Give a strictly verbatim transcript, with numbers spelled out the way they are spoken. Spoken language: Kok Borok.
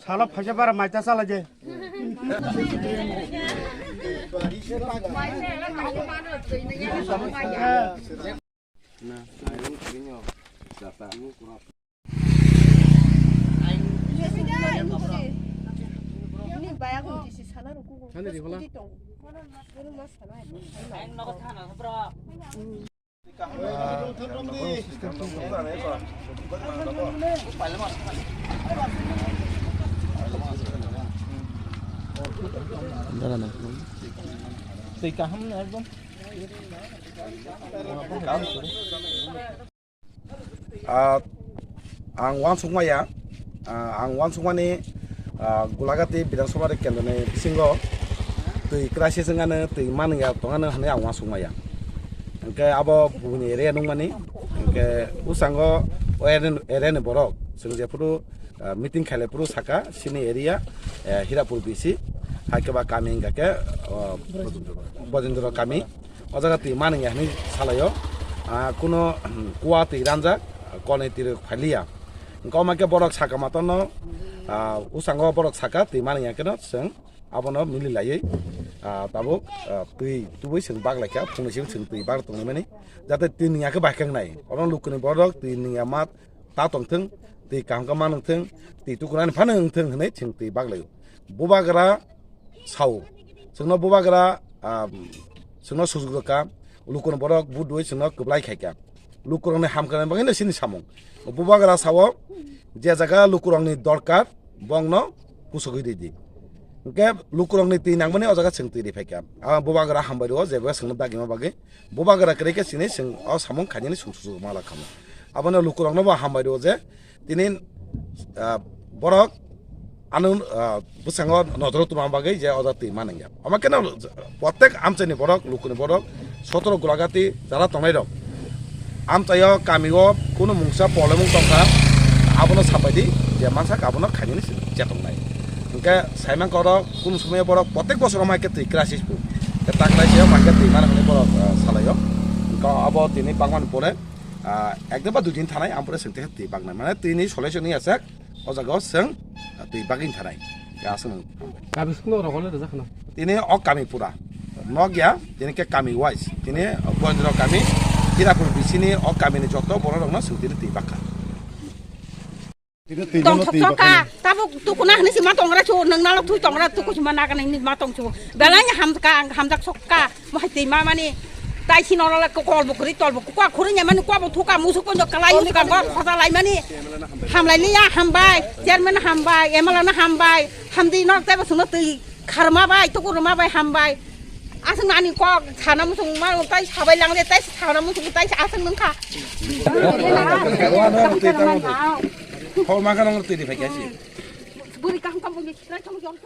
Salo phaisa bara maita chala je. Twi kaham no ekdom. Ah, ang uansukmaya, ah, ang uansukmani, ah, Gulagati Bidhan Sabha ni kendro ni bisingo twi crisis wngano, twi manliya tongano hwnwi ang uansukmaya. Hwnkhe abo buini area nukmani, hwnkhe bwskango o area ni, area ni borok chwng jephuru, ah, meeting khailai phuru saka chini area, eh, Hirapur B C, hai khe ba kami hwnkha khe, oh, Bojendra kami. O jaga twi manliya hinwi salaio. Ah, kuno, hmm, kua twi ranjak, koni twi rok phailiya. Wngkha omo khe borok saka matano, ah, bwskango borok saka twi manliya kheno chwng abono mili laiwi, ah, tabuk, ah, twi tubui chwng bak laikha, phungni simi chwng twi bak tongmani. Jate twi nungya khe bai khe wngnai. Oro lukuni borok twi nungya ma ta tongthwng, twi kaham khe ma nungthwng, twi tukunani phano wngthwng hwnwi chwng twi bak laio. Bubagra sao. Chwngno bubagra, ah, chwngno sujuk rwkha. Lukuni borok budui chwngno kwplai khaikha. Lukurokni hamkrai bagwino chini samung. Bubagra sao, je jaga lukurokni dorkar, bongno kusugwi ridi. Hwnkhe lukurokni twi nangmani o jaga chwng twi riphaikha. Ah, bubagra hambai rwo, je jaga chwngno dagima bagwi. Bubagra kwrwi khe chini chwng o samung khainani chwng sujuk ma lakhamo. Abono lukurokno bo hambai rwo je, tini, ah, borok ano, ah, bwskango nodoro tongma bagwi je o jaga twi manliya. Omo kheno protek amchaini borok, lukuni borok, sotoro Gulagati jara tongnai rok. Amchaio kamio kunu mungsa problem wng tongkha, abono sapaidi je mansak abono khainani chetongnai. Hwnkhe saimankha oro kunu somoyo borok protek bosor omo hai khe twi crisis bo. Taklai se mangke twi mana hwnwi borok, ah, salaio. Wngkha abo tini bakmani pore, ah, ekdin ba dui din thanai, ang pore swngte twi baknai. Mane twini solution ni aswk, o jaga o swng, ah, twi bagwini thanai. Ya aswk nang. Kabi sukno rok ole rwjak khna. Tini o kami pura. Nok ya, tini ke kami wise. Tini Boyendro kami, Hirapur bisini o kami ni joto borok rokno swng tini twi bakha. Tong thok thok ka, tabuk tukuna hini sima tongra chu, nang nalok thui tongra tuku sima naga nang ni ma tong chu. Belai ni ham ka, hamjak sok ka, mo hai tei ma mani. Tai si noro le kol bukri, tol bukri, kwa khuri nya mani, kwa bu thuka, musuk pon jok kalai, musuk ka, kwa khoda lai mani. Hamlai liya, hambai, chairman hambai, M L A na hambai, hamdi nok tai ba sungno tei kharma bai, tuku ruma bai, hambai. Aswk nani kok sana musung ma, tai sabai lang de, tai sana musung, tai aswk nung kha. Ho ma ka nang twi di phai kya si. Buri kaham kam buri, tai kam jong.